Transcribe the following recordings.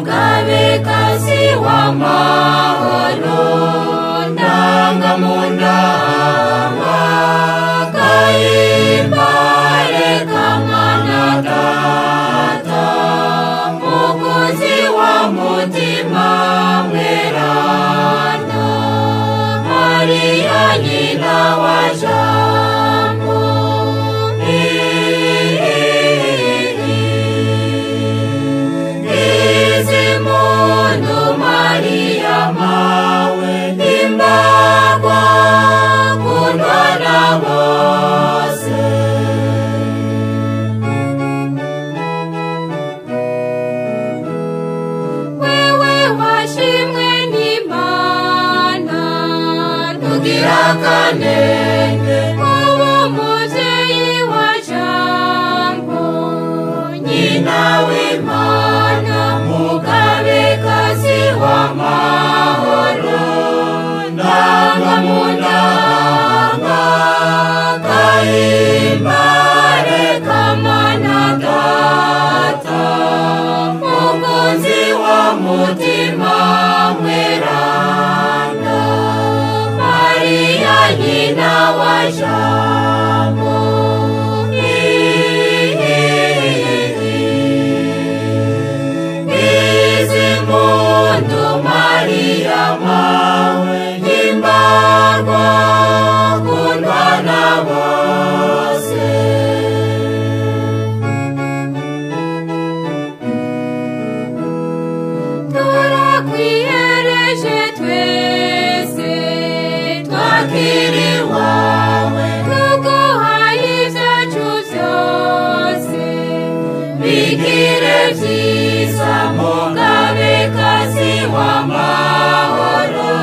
Mugabekazi w'amahoro ndangamundanga kayimbare kamana data mukozi wa mutima mweranda Maria nyina wa Jambo. Maria, Vyiza mugabekazi w'amahoro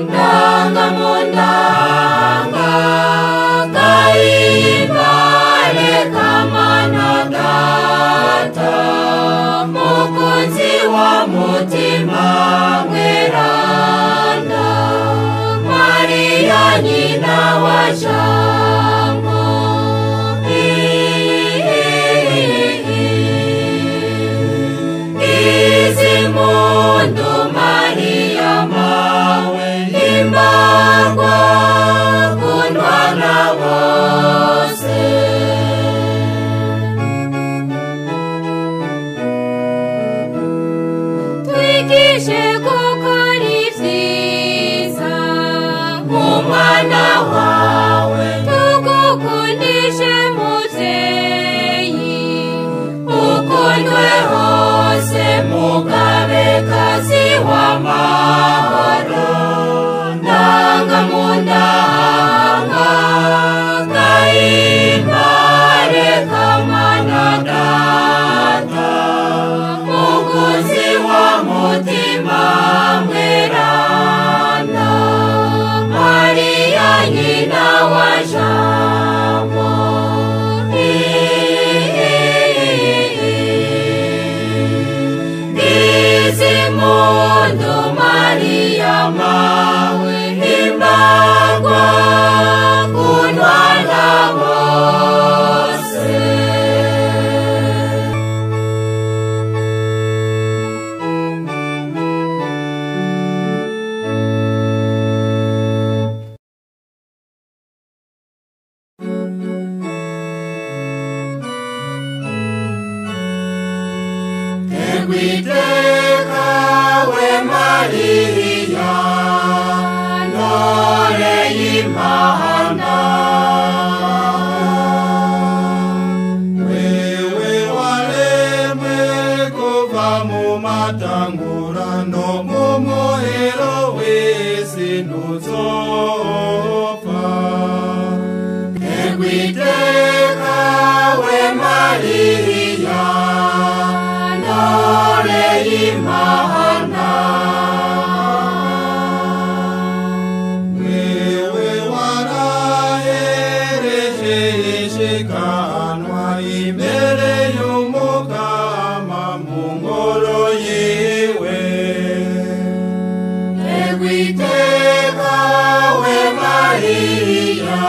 ndangamundanga gahimbare kamana data mukunzi wa mutima mweranda Maria nyina wa Jambo. Izimundu Maria mawe imbarwa kundwa na bose. Twigishe gukora ivyiza nk'umwana wawe, tugukundishe muvyeyi, ukundwe hose mugabekazi w'amahoro ndangamundanga gahimbare kamana data mukunzi wa mutima mweranda Maria nyina wa Jambo. Izimundu Maria mawe imbarwa kundwa na bose. Tegwiteka we Maria, ntore y'Imana, wewe waremwe kuva mu matangura no mu muhero w'isi ntuzopfa. Tegwiteka we Maria, ntore y'Imana, wewe warahereje ishikanwa imbere y'Umukama mu ngoro yiwe. Tegwiteka we Maria,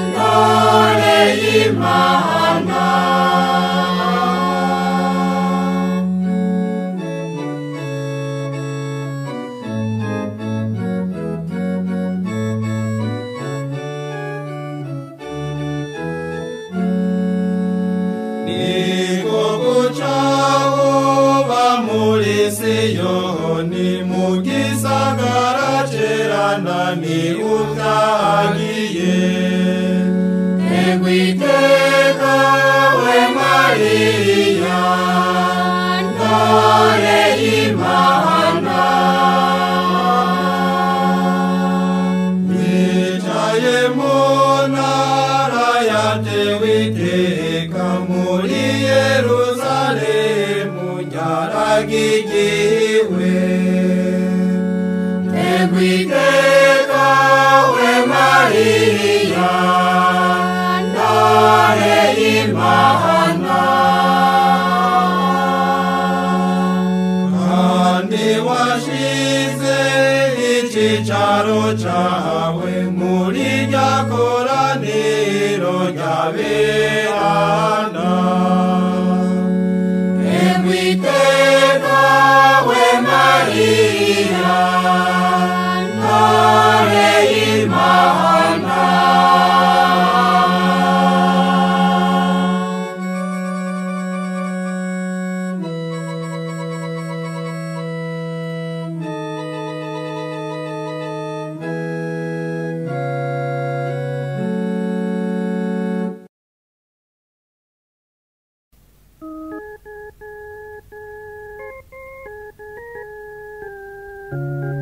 ntore y'Imana. Niko gucaho muri Siyoni mu gisagara cerana ni utagiye. Tegwiteka we Maria, ntore y'Imana, wicaye mu ntara yatewe iteka muri Yerusalemu nyaragigiwe. Tegwiteka we Maria, ntore y'Imana, kandi washize icicaro cawe muri rya koraniro ry'aberanda. Tegwiteka we Maria, ntore y'Imana. Thank